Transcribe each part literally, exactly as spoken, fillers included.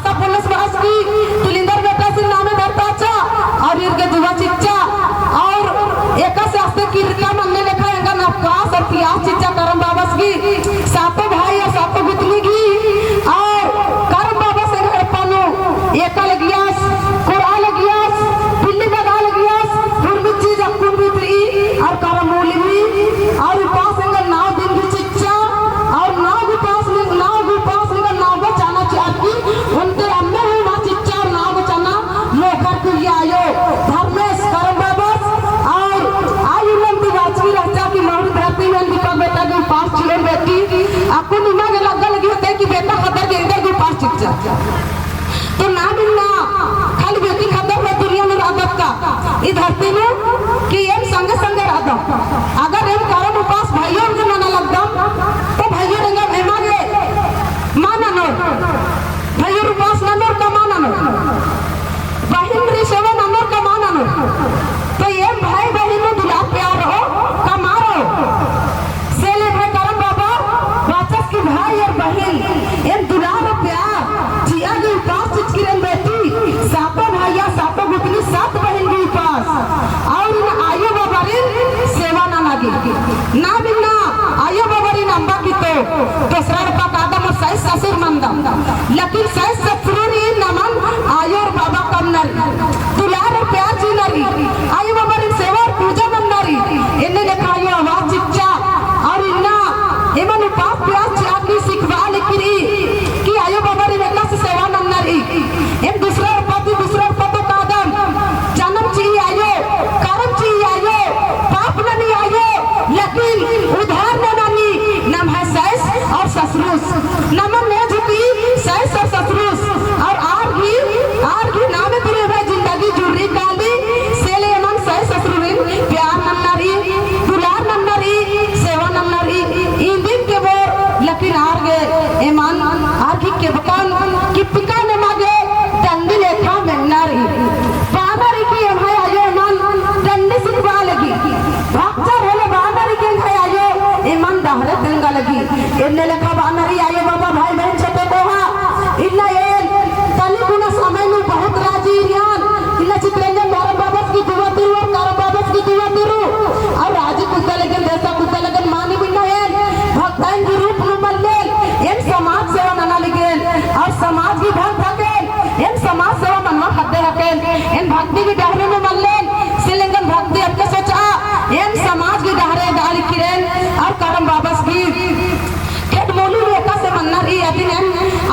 सब पुलिस बरस की तुलिंदर बेटा सिन नामे धरता चा और इरगे दुआ चिच्चा और एकासे आस्ते किरका मन्ने लेखा एंगन अवकाश और पियास चिच्चा करम बाबस की सातो भाई और सातो गुतनी की और करम बाबस एंगन एड़पा नू एका लगियास, कोड़ा लगियास, पिल्ली बगा लगियास, उर्मी चीज अक्कुन भीतरी और करम मूली भी और उपास एंगन नौ दिन भी चिच्चा और नौ उपास में, नौ उपास में नौ गो चना चिअर की उनते अम्मे हूँ मा चिच्चा और नौ गो चना मोखर कुलिया आयो धर्मेस करम बाबस और आयो मन ती बाचकी रहचा कि महुरी धरती में दीपक बेटा के उपास चिलोन बेटी अक्कुन निमा गे लग्गा लगी होते कि बेटा खतर के इधर के उपास चिच्चा। तो नाम इन्ना खाली बेटी खतर हो दुनिया नू रअदत का, ई धरती नू कि एम संगे संगे रअदम। अगर एम करम उपास भइयोर गे नना लगदम, तो भइयोर एंगा एमा गे मा ननोर। भइयोर उपास ननोर का मा ननोर। बहिन री सेवा ननोर का मा ननोर। तो एम भाई बहिन नू दुलार प्यार रओ का मा रओ। से ले भाई करम बाबा बाचस की भाई और बहिन, एन दुलार और प्यार चिआ गे उपास चिचकी रअन बेटी, सातो भाई या सातो गुतनी सात बहिन गे उपास, और इन आयो बाबारिन सेवा नना गे। नाम इन्ना आयो बाबारिन अम्बा की तो दोसरा एड़पा कादम और सैस ससुर मन्दम, लेकिन सैस ससुर ही नमन आयो और बाबा कमनर दुलार और प्यार चिअनर ही, आयो बाबारिन सेवा और पूजा नन्नर ही, एन्ने लेखा आयो आवाज चिच्चा, और इन्ना एमन उपास प्यास चिआ की सिखबआ लगी रई, कि आयो बाबारिन एकासे सेवा नन्नर ही, एम दूसरा एड़पा ती दूसरा एड़पा तो कादम, जनम चिई आयो, करम चिई आयो, पाप ननी आयो, लेकिन उद्धार ननानी नम्है सैस और ससुरुस, नमन ने झुकी सैस और ससुरुस, और आर गही, आर गही नामे तुरे भई जिंदगी जुर्री काली, से ले एमन सैस ससुरिन प्यार नन्नर ही, दुलार नन्नर ही, सेवा नन्नर ही, इन्दिन केबोर, लेकिन आर गे एमन, आर गही केबकन, किप्पिकन एमा गे डंडी लेखा मेन्नर ही। बअनर ही कि एम्है आयो एमन डंडी सिखबआ लगी। भक्चर होले बअनर ही कि एम्है आयो एमन डहरे तेंगा लगी। एन्ने लेखा बअनर ही आयो बाबा भाई बहिन छोटे कोहा। इन्ना एन तनी कुना समय नू बहुत राजी रअन। इन्ना चितरंजन धरम बाबस की दुआ तिरु और करम बाबस की दुआ तिरु। और राजी कुद्दा लेगेन, देसा कुद्दा लेगेन, मानिम इन्ना एन भक्तन की रूप नू मल्लेन, एन समाज सेवा नना लेगेन। और समाज की भक्त हकेन, एन समाज सेवा मनवा खद्दे हकेन, एन भक्ति की डहरे नू मल्लेन, से ले एंगन भक्ति अक्के सोचआ, एन समाज की डहरे डाल किरेन, और करम बाबस की खेत मोलू में एकासे मन्ना रई, अदिन एन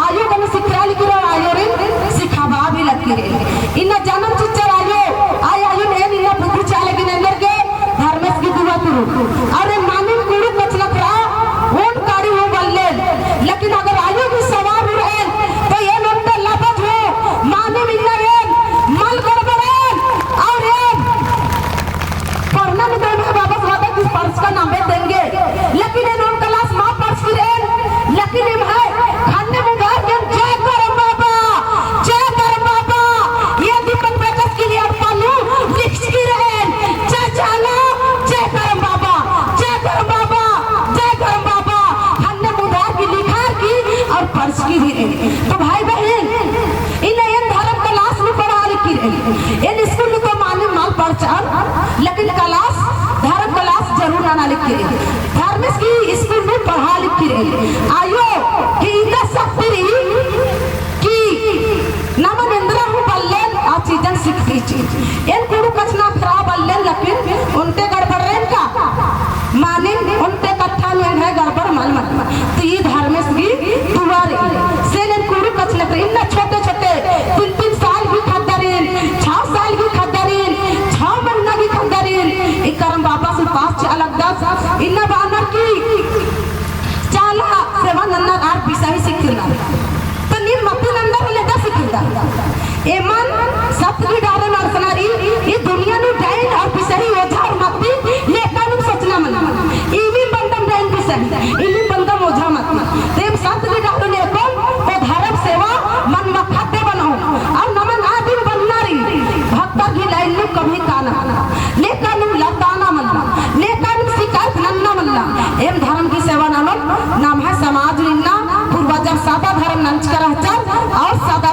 आयो गने सिखरा लिखिर और आयोरिन सिखाबआ भी लगी रई। इन्ना जनम चिच्चर आयो, आय आयोन एन इन्ना बुद्धि चिआ लगिन एन्देरगे धर्मेस की दुआ तुरु। और एन मानिम कुँड़ुख़ कछनखरआ ओन काड़ी हूँ बल्लेन, लेकिन अगर आयो भी सवार हूँ रअन, तो एन ओन्टे लबत हूँ, मानिम इन्ना एन मल गड़बड़ाएन, और एन पढ़ना में तो एम्है बाबस वादा की पढ़चकन अम्बे तेंगे, लेकिन एन ओन class मा पढ़चकी रएन, लेकिन एम्है ख़न्ने मुबारक एन जय करम बाबा, जय करम बाबा, ये दीपक बेटस के लिए अड़पा नू लिखचकी रएन, जय चाला, जय करम बाबा, जय करम बाबा, जय करम बाबा, ख़न्ने मुबारक की लिखार की और पढ़चकी रएन। तो भाई बहिन, इन्ना एन धरम class नू पढ़आ लगी रई। एन school नू तो मानिम मल पढ़चन, लेकिन class, धरम class जरूर नना लगी रई। धर्मेस की school नू पढ़आ लगी रई। आयो की इदा शक्ति रई कि नमन एन्दरा हूँ बल्लेन आ चीजन सिखती ची। एन कुँड़ुख़ कछनखरआ बल्लेन, लेकिन ओन्टे गड़बड़ाएन का? मानिम ओन्टे कत्था नू एंग्है गड़बड़ मल मनी। तो ई धर्मेस गही दुआ रई। से ले एन कुँड़ुख़ कछनखरआ, इन्ना छोटे छोटे, तीन तीन साल गही ख़द्दारिन, छह साल गही ख़द्दारिन, छह महीना गही ख़द्दारिन, ई करम बाबस उपास चिआ लगदस, इन्ना बअनर की चाला सेवा नन्ना आर बिसाही सिखिरना। तो नीम मती नंदर ले दा सिखिरदा। एमन सत गही डहरे नू अड़सना रई, ई दुनिया नू डाइन और बिसाही ओझा और मती लेखा नू सोचना मल्ला। इमिम बंदम डाइन बिसाही, इमिम बंदम ओझा मती। तो एम सत गही डहरे नू एकोम, तो धरम सेवा मनवा खद्दे बनो। और नमन आदिम बनना रई, भक्तर गही line नू कभी काना। लेखा नू लताना मल्ला, लेखा नू शिकायत नन्ना मल्ला। एम धरम गही सेवा ननोन, नम्है समाज नू इन्ना पूर्वजर सादा धरम नंजका रहचर और सादा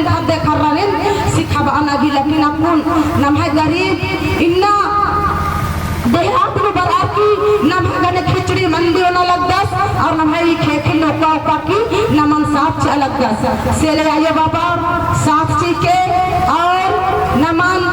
खद्दे खर्रारिन सिखाबअना गे लगी। अक्कुन नम्है गरीब इन्ना देहात नू बरअर की नम्है गने खिचड़ी मंदी ओना लगदस और नम्है ई ख़ेख़ेल नू ओक्का ओक्का की नमन साथ चिआ लगदस। से ले आयो बाबा साथ चिके और नमन